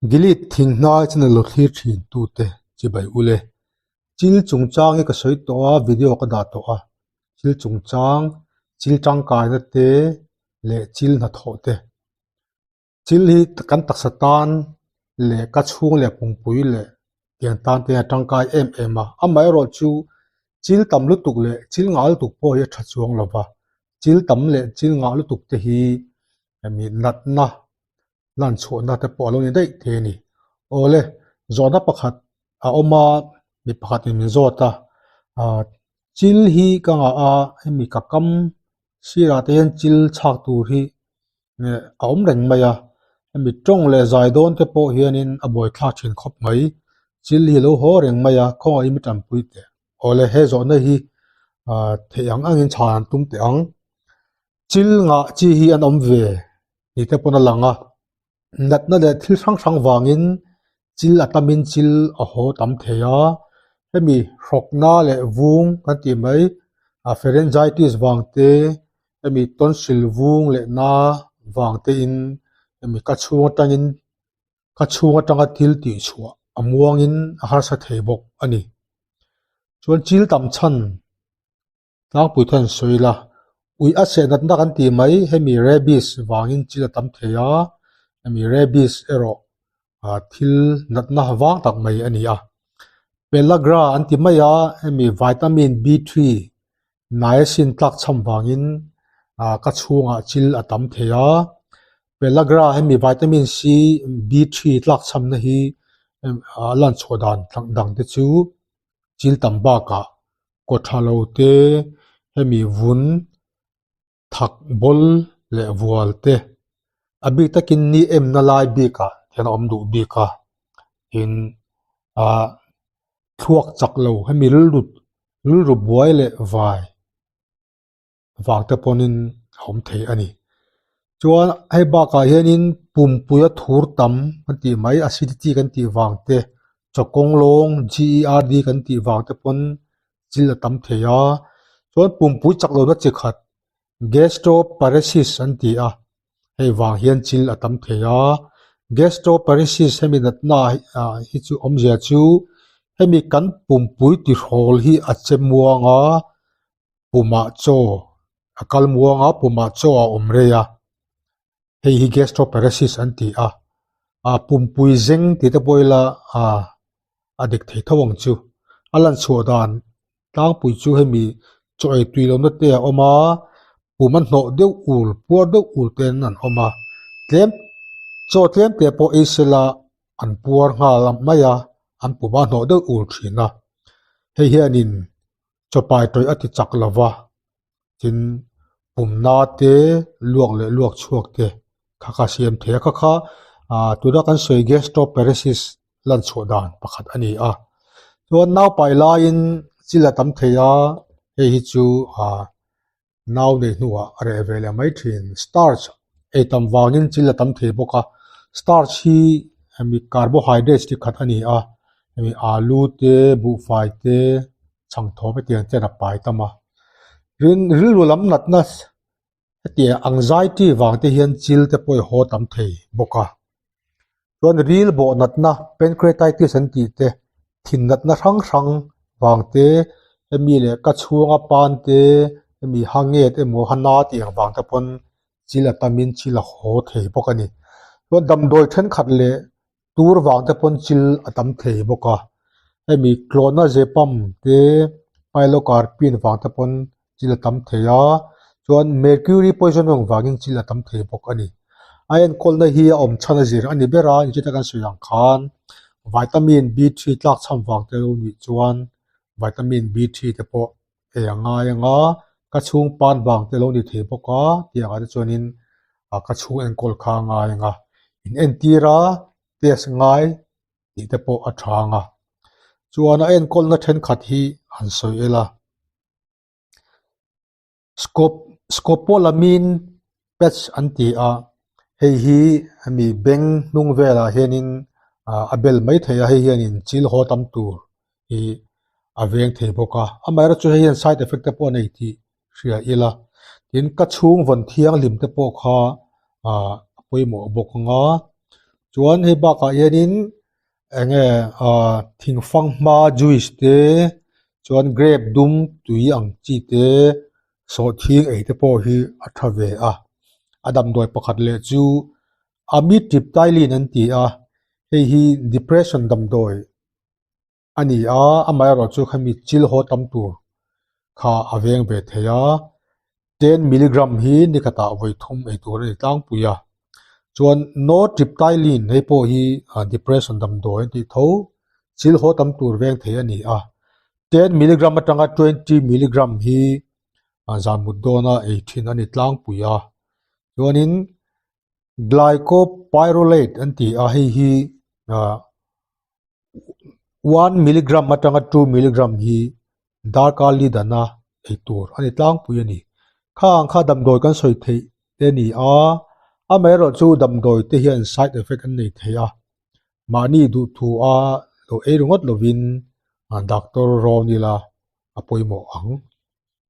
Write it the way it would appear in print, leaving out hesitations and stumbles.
Delete thing hnai channel lo thlir thin tute chibai ule. Chil chungchang hi ka sawi tawh a, video ka dah tawh a. Chil chungchang, chil tangkaina te leh chil hnathawh te. Chil hi kan taksa tan leh ka chhung leh pungpui leh tiang tan te hian a tangkai em em a. Amaherawhchu chil tam lutuk leh chil ngah lutuk pawh hi a tha chuang lo va. Chil tam leh chil ngah lutuk te hi hemi natna lan chhuahna te pawh a lo ni daih thei a ni. Awle, zawhna pakhat a awm a, mi pakhat in min zawt a, ah chil hi ka ngah a, hemi ka kam sirah te hian chil chhak tur hi a awm reng mai a, hemi tawng leh zai dawn te pawh hianin a buaithlak thin khawp mai, chil hi a lo haw reng mai a, khawngaih mi tanpui teh. Awle, he zawhna hi ah theih ang angin chhan an tum teh ang. Chil ngah chi hi an awm ve ni te pawn a lang a, natna leh thil hrang hrang vangin chil a tamin chil a haw tam thei a, hemi hrawkna leh vung kan tih mai a pharyngitis vang te, hemi tonsil vung leh na vang te in hemi ka chhung atangin ka chhung atanga thil tih chhuah a muangin a harsa thei bawk a ni. Chuan chil tam chhan. Tlangpui khan sawi ila, ui a seh natna kan tih mai hemi rabies vangin chil a tam thei a, hemi rabies erawh ah thil natna vang tak mai a ni a. Pellagra an ti mai a, hemi vitamin B3 niacin tlak chham vangin ah ka chhungah chil a tam thei a. Pellagra hemi vitamin C B3 tlak chhamna hi a lan chhuah dan dang te chu chil tam bakah kaw tha lo te, hemi vun, thak bawl leh vual te a bik takin ni emna lai bikah hian a awm duh bik a, tin ah thluak chak lo hemi rilru rilru buai leh vai. vang te pawhin a awm thei a ni. Chuan hei bakah hianin pumpuia thur tam kan tih mai acidity kan tih vang te chawkawng lawng GERD kan tih vang te pawn chil a tam thei a. Chuan pumpui chak lohna chi khat gastroparesis an ti a, hei vang hian chil a tam thei a. Gastroparesis hemi natna ah hi chu awmzia chu hemi kan pumpui tihrawl hi a che muang a. Pumah chaw a kal muang a, pumah chaw a awm rei a, hei hi gastroparesis an ti a, ah pumpui zeng tih te pawh ila ah a dik thei tho ang chu. A lan chhuah dan tlangpui chu hemi chaw ei tui lohna te a awm a, pum a hnawh deuh ul puar deuh ul ten an awm a, tlem chaw tlem te pawh ei sela an puar nghal mai a, an pum a hnawh deuh ul thin a, hei hianin Chawpai tawih a ti chak lo va, tin pumna te, luak leh luak chhuak te kha kha siam thei a, kha kha ah tuna kan sawi gastroparesis lan chhuah dan pakhat a ni a. Chuan naupai laiin chil a tam thei a, hei hi chu ah nau nei hnuah a reh ve leh mai thin. Starch ei tam vangin chil a tam thei bawk a, starch hi hemi carbohydrates chi khat a ni a, hemi alu te, buhfai te, chhangthawm hetiang te hian a pai tam a. Rilru lam natna hetiang anxiety vang te hian chil te pawh i haw tam thei bawk a. Chuan ril bawh natna pancreatitis an tih te, thin natna hrang hrang vang te, hemi leh ka chhunga pan te, hemi hanget emaw hana tih ang vang te pawn chil a tamin chil a haw thei bawk a ni. Chuan damdawi thenkhat leh tur vang te pawn chil a tam thei bawk a, hemi clonazepam te, pilocarpine vang te pawn chil a tam thei a, chuan mercury poisoning vangin chil a tam thei bawk a ni. A enkawlna hi a awm chhan a zir a ni ber a, inchhita kan sawi ang khan vitamin B3 tlak chhan vang te lo nih chuan vitamin B3 te pawh ei a ngai ang a, ka chhung pan vang te lo ni thei bawk a tih angah te chuanin ka chhung enkawl kha a ngai ang a, in entir a test ngai tih te pawh a tha ang a. Chuan a enkawlna thenkhat hi han sawi ila. Scopolamine patch an ti a, hei hi hemi beng hnung velah hianin a bel mai thei a, hei hianin chil haw tam tur hi a veng thei bawk a, amaherawhchu hei hian side effect te pawh a nei tih hria ila, tin ka chhung vawn thianghlim te pawh kha a pawimawh bawk ang a. Chuan hei bakah hianin eng nge ah thingfang hma juice te chuan grape dum tui ang chi te sawhthing ei te pawh hi a tha ve a. A damdawi pakhat leh chu amitriptyline an ti a, hei hi depression damdawi a ni a, amaherawhchu chu khami chil haw tam tur kha a veng ve thei a, ten milligram hi ni khatah vawi thum ei tur a ni tlangpui a, chuan nortriptyline hei pawh hi depression damdawi an tih tho chil haw tam tur veng thei a ni a, ten milligram atanga twenty milligram hi zan mut dawna ei thin a ni tlangpui a, chuanin glycopyrrolate an ti a hei hi ah. 1 milligram atanga 2 milligram hi darkar li dana ei tur a ni tlangpui a ni. Kha ang kha damdawi kan sawi theih te a ni a, amaherawh chu damdawi te hian side effect an nei thei a, mahni duhthu a lo ei ringawt lovin doctor rawn ila a pawimawh ang.